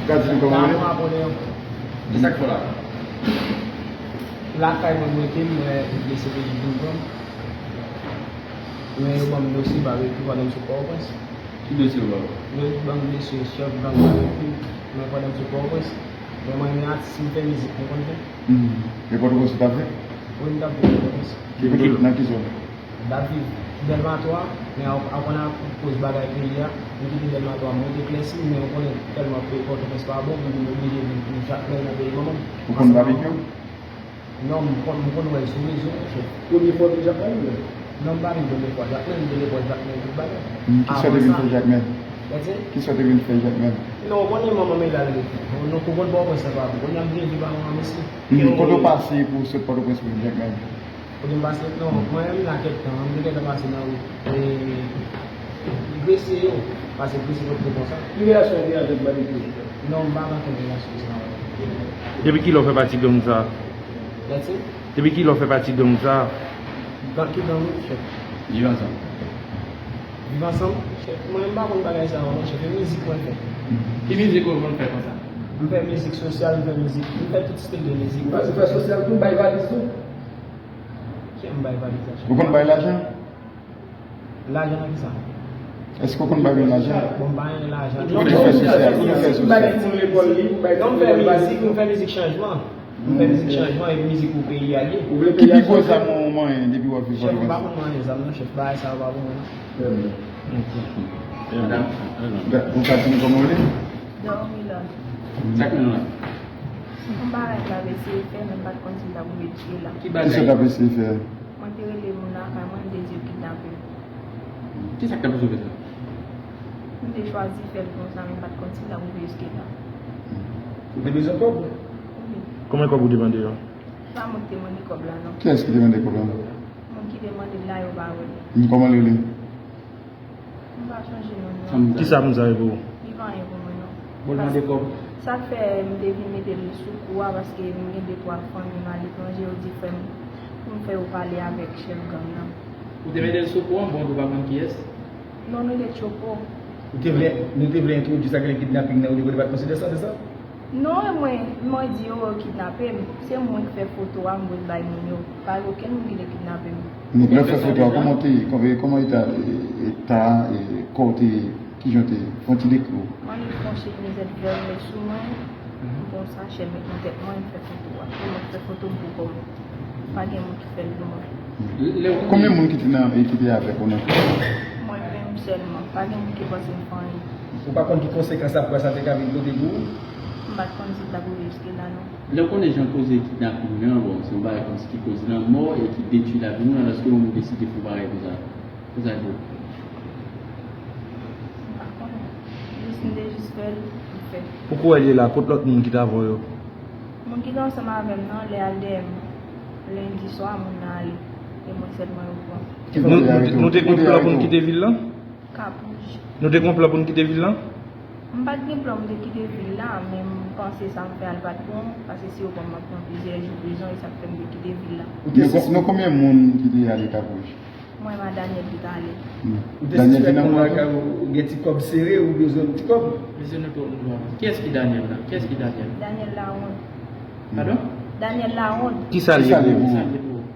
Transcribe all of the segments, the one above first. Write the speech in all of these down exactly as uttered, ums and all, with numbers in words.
Ou ka di nou kòman w rele? Napoleon. Kisa k fè w la? Lakay mwen, mwen te, mwen, D C P J vin pran m. Men yo ban m dosye babekyou pandan m sot Pòtoprens. Ki dosye yo ba w? Yo ban m dosye chèf gang babekyou, men pandan m sot Pòtoprens. Men mwen, mwen atis, m fè mizik, mwen konn fè. Hmm. E Pòtoprens ou t ap fè? Wi, m t ap fè Pòtoprens. Ki kote, nan ki zòn? M t ap viv Dèlma twa, men ap-, apre nan koz bagay peyi a, m kite Dèlma twa, m rete Klèsi, men ou konnen tèlman peyi Pòtoprens pa bon, m vin oblije vin, vin Jakmèl nan peyi manman m. Ou konn babekyou? Non, m konn, m konn wè l sou rezo, monchè. Premye fwa w vin Jakmèl, ou? Non, m pa vin premye fwa Jakmèl, m te lekòl Jakmèl, tout bagay. Hmm, kisa w te vin fè Jakmèl? Gade. Kisa w te vin fè Jakmèl? Non, ou konnen manman m e la l rete. Nou, nou konn Pòtoprens la pa bon. Kounye a m vin viv a manman m isi. Hmm, kote w pase pou w sot Pòtoprens pou vin Jakmèl? Kote m pase? Non, mwen menm la kèk tan, m te gentan pase nan wout, e, Gresye yo, pase Gresye kote konsa. Ki relasyon w gen avèk babekyou? Non, m pa gen okenn relasyon sa avè l. Depi kilè w fè pati gang sa? Gade. Depi kilè w fè pati gang sa? Gang, ki gang wi, chèf? Viv ansanm. Viv ansanm? Chèf, mwen, m pa konn bagay sa yo non, chèf, e mizik mwen fè. Ki mizik ou konn fè konsa? M fè mizik sosyal, m fè mizik, m fè tout stil de mizik. Ou fè, ou fè sosyal tou, bay valiz tou? Ki m bay valiz la, chèf? Ou konn bay lajan? Lajan nan kisa? Èske w konn bay moun lajan? Bon, m pa gen lajan. Ou te fè sosyal, ou te fè sosyal. Bay timoun lekòl li, bay timoun lekòl li. Non, m fè mizik, m fè mizik chanjman. M fè mizik chanjman, e mizik pou peyi a l ye. Ki pi gwo zam ou manyen depi w ap viv Pòtoprens? Chèf, m pa konn manyen zam non, chèf, bagay sa yo pa pou mwen non. Madam. Ou ka di nou kòman w rele? Dormilande. Sa k mennen w la? Yon bagay m t ap eseye fè, men m pa t konn si m t ap rive jiske la. Ki bagay? Kisa w t ap eseye fè? Mwen te rele moun lakay mwen, m te di yo kidnape m. Kisa k t ap sove sa? M te chwazi fè l konsa, men m pa t konn si l t ap rive jiske la. Ou te bezwen kòb? Wi. Konbyen kòb ou te mande yo? Pa mwen ki te mande kòb la, non. Kiyès ki te mande kòb la? Moun ki te mande l la, yo pa wè l. Kòman l rele? M pa chonje non, non. Kisa moun sa ye pou ou? Li pa anyen pou mwen non. Bon, l mande kòb. Sa k fè m te vin mete l sou kou a, paske m gen de twa fanmi m aletranje, yo di frè m pou m fè yo pale avèk chèf gang nan. Ou te mete l sou kou an, bon, ou pa konn kiyès? Non, nou te tchopo. Ou te vle, nou te vle entwodui sa k rele kidnaping nan o nivo depatman Sidès la, se sa? Non, e mwen, mwen di yo kidnape m. Se mwen ki fè foto a, m voye l bay moun yo. Pa gen okenn moun ki te kidnape m. Donk, lè w fè foto a, kòman w te ye? Kòman, kòman eta, e, eta, e, kò w te ye? Kijan w te ye? Fè yon ti dekri w. Mwen met yon chemiz vè vè sou mwen, m pran yon sachè met nan tèt mwen, m fè foto a. Se mwen ki fè foto m pou kò m. Pa gen moun ki fè l pou mwen. Konbyen moun ki te nan, e ki te avèk ou nan kò? Mwen menm sèlman. Pa gen moun ki panse m fè anyen. Ou pa konn ki konsekans apre sa te ka vin pote pou ou? M pa t konn si l t ap rive jiske la non. Lè w konnen jan koze kidnaping nan, bon, se yon bagay kòmsi ki koz lanmò e ki detwi lavi moun, alòske yon moun deside fè yon bagay konsa. Konsa l ye. M pa konnen. Jis m te jis fè l, m fè. Pou kounye a la, kot lòt moun ki t avè w yo? Moun ki te ansanm avè m nan, lè y al dèyè m lendi swa, moun nan ale. E mwen sèlman yo pran. Nou, nou te, nou te gen plan pou n kite vil lan? Kapouj. Nou te gen plan pou n kite vil lan? M pa t gen plan pou m te kite vil la, men m panse sa m fè a l pa t bon, paske si yo pran m, m ap pran plizyè jou prizon, e sa k fè m te kite vil la. Nou, nou konbyen moun ki te ale Kapouj? Mwen menm ak Daniel ki t ale. Hmm. Ou te sispèk kòman ou gen ti kòb sere, ou bezwen yon ti kòb? Mesye, nou tou, nou tou. Kiyès ki Daniel la? Kiyès ki Daniel? Daniel Lawond. Padon? Daniel Lawond. Kisa l ye pou ou? Kisa l ye pou ou?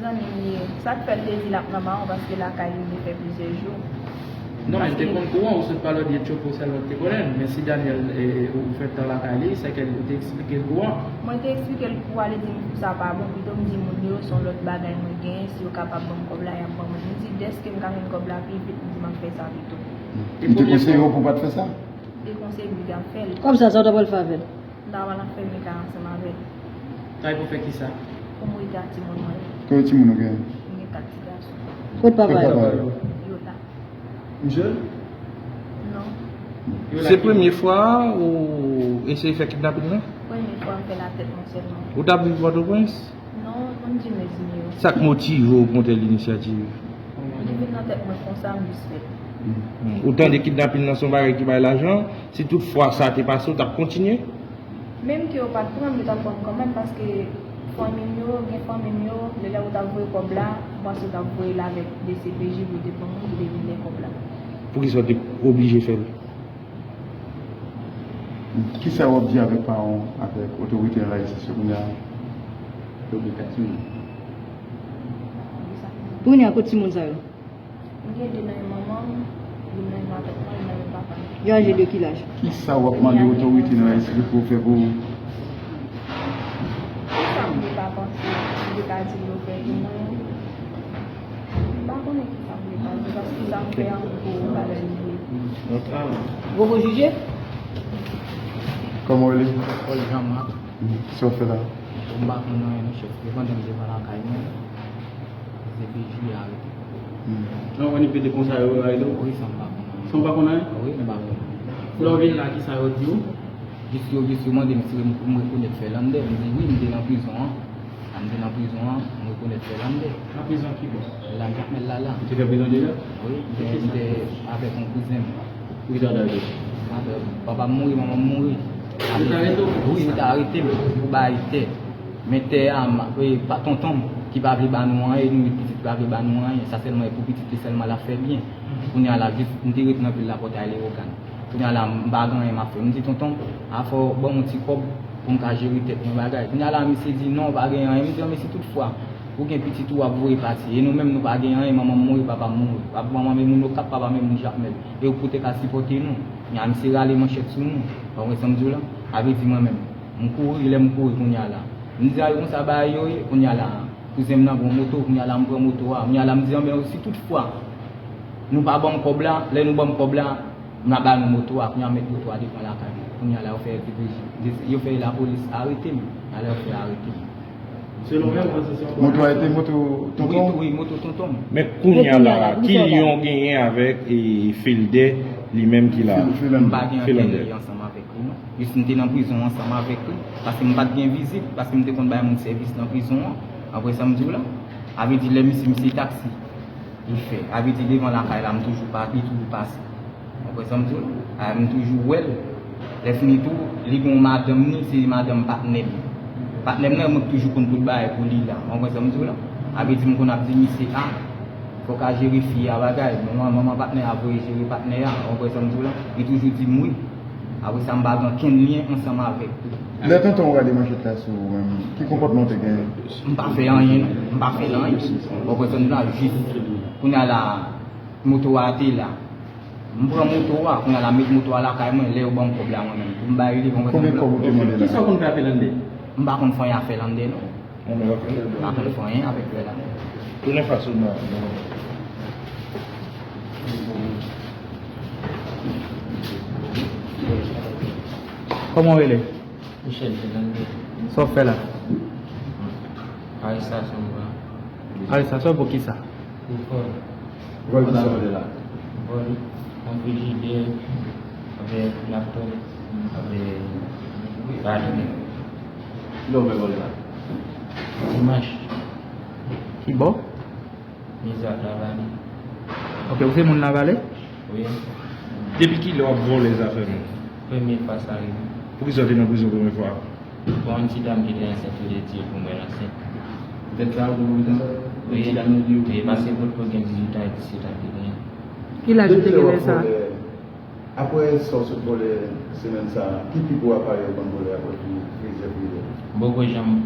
Zanmi m li ye. Sa k fè l te di l ap nan mawon, paske lakay li, li te fè plizyè jou. Non, men l te konn kouran, ou sot pale w di e Tchopo sèlman ki te konnen l. Men si Daniel, e, e, ou fè tan lakay li, sèke ou te eksplike l kouran. Mwen te eksplike l kouran, li di m sa pa bon, pito m di moun yo, se yon lòt bagay mwen genyen, si yo kapab ban m kòb la, y ap ban mwen. M di, dèske m ka jwenn kòb la pi vit, m di m ap fè sa pito. Li te konseye w pou w pa t fè sa? Li te konseye m pou m pa t fè l. Kòb sa, sa w ta pral fè avè l? M ta pral anfème kay ansanm avè l. Kay pou fè kisa? Pou m rete ak timoun mwen yo. Konbyen timoun ou gen? M gen kat ti gason. Kot papa yo? Yo la. Misye? Non. Se premye fwa ou eseye fè kidnaping nan? Premye fwa m fè l a tèt mwen sèlman. Ou t ap viv Pòtoprens? Non, m di mezanmi yo. Sa k motive w pran tèl inisyativ? Li vin nan tèt mwen konsa, m jis fè l. Hmm. Ou tande kidnaping nan se yon bagay ki bay lajan? Si tout fwa sa te pase, ou t ap kontinye? Menm ke yo pa t pran m, yo t ap pran m kanmenm, paske fanmi m yo, gen fanmi m yo, lè, lè yo t ap voye kòb la, m panse yo t ap voye l avèk D C P J pou yo te pran moun ki te vin dèyè kòb la. Poukisa w te oblije fè l? Kisa w ap di avèk paran w, avèk otorite nan lajistis yo kounye a? Yo gen kat timoun. Kounye a kot timoun sa yo? Mwen gen de nan men manman m, youn nan men avèk mwen, youn nan men papa m. Yo aje de ki laj? Kisa w ap mande otorite nan lajistis yo pou yo fè pou ou? Kisa m vle pa panse, m vle pa di yo fè pou mwen. M pa konnen kisa m vle pa di, paske sa m fè an gwo valè li ye. Gwo gwo jije? Kòman w rele? Paul Jean Marc. Kisa w fè la? M pa konn anyen non chèf. Yo pandan m devan lakay mwen. Se P J a arete. Non, w annik pede konsa yo arete w? Wi, sa m pa konn anyen. Sa w pa konn anyen? Wi, m pa konn. Lè w vin la, kisa yo di w? Jis yo, jis yo mande m si m rekonèt fè Lande. M di wi, m te nan prizon an. Lè m te nan prizon an, m rekonèt fè Lande. Nan prizon ki bò? La Jakmèl la la. Ou te fè prizon deja? Wi, m te, m te avèk yon kouzen m. Ou ki ta dal yo? Apre, papa m mouri, manman m mouri. Yo ta arete w pou Wi, yo kisa? Ta arete m. Yo bay tè. Men tè a, m, e, pa tonton m, ki pa vle ba nou anyen, nou pitit ki pa vle ba nou anyen. Sa sèlman e pou pitit li sèlman l ap fè byen. Kounye a la, jis m te ret nan vil la Pòtay Lewogàn. Kounye a la, m pa gen anyen m ap fè. M di tonton m, a fò w ban m yon ti kòb pou m ka jere tèt mwen bagay. Kounye a la, misye di non, pa gen anyen. M di an, men si toutfwa ou gen pitit ou w ap voye pati. E nou menm nou pa gen anyen, manman m mouri, papa m mouri. Papa, manman m e moun Okap, papa m e moun Jakmèl. E ou pou te ka sipòte nou. Kounye a, misye rale manchèt sou nou. Ou konprann sa m di w la? A vle di mwen menm, m kouri, lè m kouri kounye a la. M di a yo konsa bagay yo ye, kounye a la. Kouzen m nan gen yon moto, kounye a la m pran moto a. Kounye a la m di anben si toutfwa nou pa ban m kòb la, lè nou ban m kòb la, m a ba nou moto a. Kounye a m met moto a devan lakay mwen. Kounye a la yo fè D P J, yo fè lapolis arete m. Kounye a la yo fè arete m. Selon mwen, ou panse se yon Moto a ete moto Wi, tonton? wi, moto tonton m. Men kounye a la, ki lyen w genyen avèk e, Philde li menm ki la? M pa gen ankenn Philande. Lyen ansanm avèk li non. Jis m te nan prizon ansanm avèk li, paske m pa t gen vizit, paske m te konn bay moun sèvis nan prizon an. Ou konprann sa m di w la? A vle di lè misye, misye taksi li fè. A vle di devan lakay la, m toujou pa, li toujou pase. Ou konprann sa m di w la? A, m toujou wè l. Lè fini tou, li gen yon madanm ni, se madanm patnè m. Patnè m nan, mwen k toujou konn tout bagay pou li la. Ou konprann sa m di w la? A vle di m konn ap di misye, a, fò w ka jere fi a bagay. Manman, manman patnè a voye jere patnè a. Ou konprann sa m di w la? Li toujou di m wi. Apre sa, m pa gen ankenn lyen ansanm avèk li. Lè tonton w rale manchèt la sou ou menm, ki konpòtman w te genyen? M pa fè anyen non. M pa fè l anyen. Ou konprann sa m di w la? Jis kounye a la, moto a te la. M pran moto a, kounye a la m met moto a lakay mwen, lè yo ban m kòb la mwen menm, pou m bay li, ou konprann sa m di w la? Konbyen kòb ou te mande la? Kisa w konn fè a Philande? M pa konn fè anyen a Philande non. Yon nèg ap fè. M pa konn fè anyen avèk Philande. Tounen fason nan. Kòman w rele? Michel Fernandez. Sa w ap fè la? Arestasyon m pran. Arestasyon pou kisa? Pou vòl. Vòl ki sa w te la? Vòl yon frijidè, avèk laptòp, avèk batri. Kilè w fè vòl la? Dimanch. Ki bò? Mizak Lavale. Ok, ou se moun Lavale? Wi. Depi kilè w ap vòlè zafè moun? Premye fwa sa rive. Poukisa w te nan prizon premye fwa? Bon, yon ti dam ki te ansent, yo te di pou mwen l ansent. Poutèt sa, ou te nan prizon? Wi. Ti dam yo di yo. Wi, paske potko gen dizuit an e disèt an te genyen. Ki laj ou te gen lè sa? Apre sa w sot vòlè semèn sa a, ki pi gwo aparèy ou konn vòlè apre tou frezè frizè? M poko janm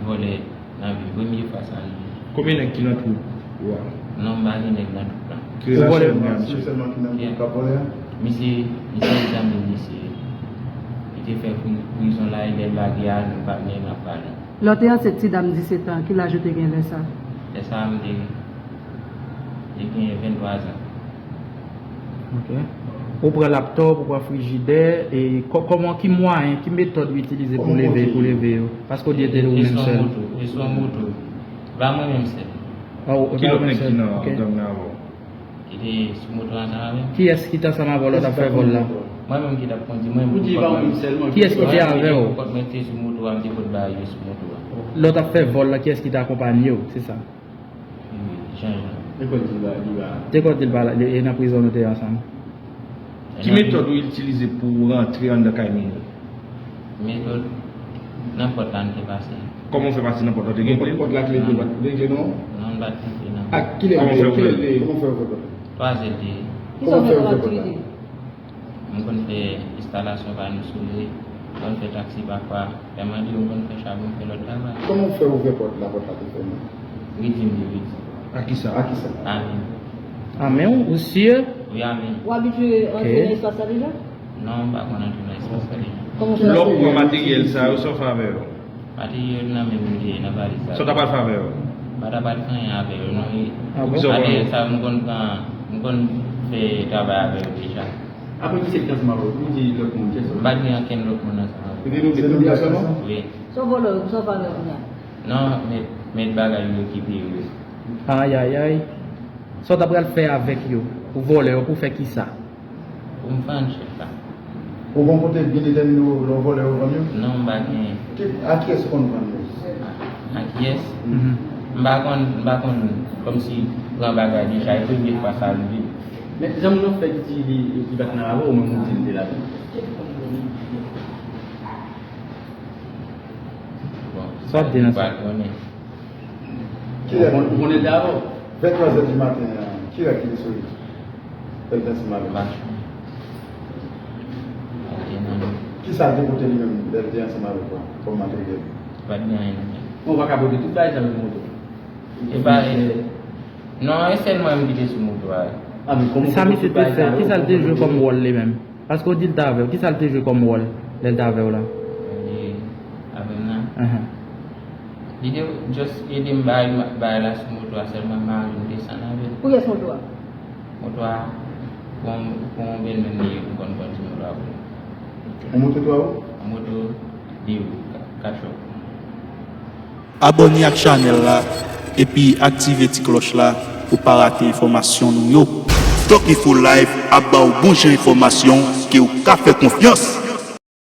vòlè nan vi m, premye fwa sa rive. Konbyen nèg ki nan twoup ou a? Non, m pa gen nèg nan twoup la. Ki relasyon ou gen a misye? Sèlman ki nan twoup k ap vòlè a? Misye, misye egzamine misye. Li te fè pri- prizon la, e lè l lage a, nou pa t menm ap pale. Lè w te ansent ti dam disèt an, ki laj ou te gen lè sa? Lè sa a, m te, te gen venntwa zan. Ok. Ou pran laptòp, ou pran frijidè, e kò- kòman, ki mwayen, ki metòd ou itilize pou leve, pou leve yo? Paske w di e te ou menm sèl. E sou yon moto. E pa mwen menm sèl. Ah, ou- Ki lòt nèg ki nan Ok. gang nan avè w? Ki te sou moto ansanm avè m. Kiyès ki t ansanm avè w lè w t ap fè vòl la? Mwen menm ki t ap kondi, mwen menm. Ou di e pa ou menm sèlman. Kiyès ki te avè w? Kòt mwen te sou moto a, m te pot bagay yo sou moto a. Lè w t ap fè vòl la, kiyès ki te akonpaye w? Se sa. Jan jan. E kòd di ba, di ba. Te kòd di l pa la, e nan prizon nou te ansanm. Ki metòd ou itilize pou w rantre anndan kay moun yo? Metòd, nan pòt la m te pase. Kòman w fè pase nan pòt la? Te gen kle? Pòt la kle, te bat kle, non? Non, m pa t kle nan. Ak kilè? Kòman w fè Kilè? kle? Kòman w fè w fè pòt la? Twa zè l te ye. Kòman w fè w fè pòt la? M konn fè enstalasyon pano solè, m konn fè taksi pafwa. Lè m andewo, m konn fè chabon, m fè lòt travay. Kòman w fè ouvè pòt la, pòt la te fèmen? Redi m te redi. A kisa? A kisa? Amen. Amen, ou sye? Wi, amen. Ou abitye antre nan espas la deja? Non, m pa konn antre nan espas la deja. Kòman w fè? Lè w pran materyèl sa yo, sa w fè avè yo? Materyèl nan men m te ye nan valiz la. Sa w ta pral fè avè yo? M pa ta pral fè anyen avè yo, non. Ah bon? Poukisa w Materyèl pran sa yo, m konn pran, m konn fè travay avè yo deja. Apre misye te ansanm avè w, pou di lòt moun, kiyès lòt? M pa t gen ankenn lòt moun ansanm avè Li te nou de moun sèlman? Wi. Sa w vòlè yo, sa w fè avè yo kounya? Non, met, met bagay yo ki pi yo. Ayayay. Sa w ta pral fè avèk yo? Ou vòlè yo pou fè kisa? Pou m vann chèf la. Ou gon kote byen detèmine lè w vòlè yo vann yo? Non, m pa gen. Ki- A kiyès ou konn vann yo? A kiyès? Mhm. M pa konn, m pa konn kòmsi pran bagay deja, e premye fwa sa rive. Men jan moun nan fè di li li pa t nan avè w, ou menm ou di li te la tou. Bon, Sa w ap di nan sa? Pa konnen. Kilè? Ou konnen l te avè w? Vètwa zè di maten an, kilè ki te sou li? Lè l te ansanm avè w. Mach. Ok, nan. Kisa l te pote li menm lè l te ansanm avèk ou kòm materyèl? Pa t gen anyen nan men. Ou pa ka pote tout bagay sa yo sou moto. E pa, e, non, e sèl mwen menm ki te sou moto a. Ah, men kòman Sa misye te fè, kisa l te jwe kòm wòl li menm? Paske w di l t avè w, kisa l te jwe kòm wòl lè l t avè w la? Li avè m nan. Ahan. Li te just ede m bay, bay la sou moto a sèlman, m mare m desann avè l. Pou kiyès moto a? Moto a, pou, pou yon bèl menm li, m konn kondui moto a pou li. Yon moto twa wou? Yon moto de wou, ka- katchòk. Abòne ak chanèl la epi aktive ti klòch la pou pa rate enfòmasyon nou yo. Doc Info Live ap ba w bon jan enfòmasyon ke w ka fè konfyans.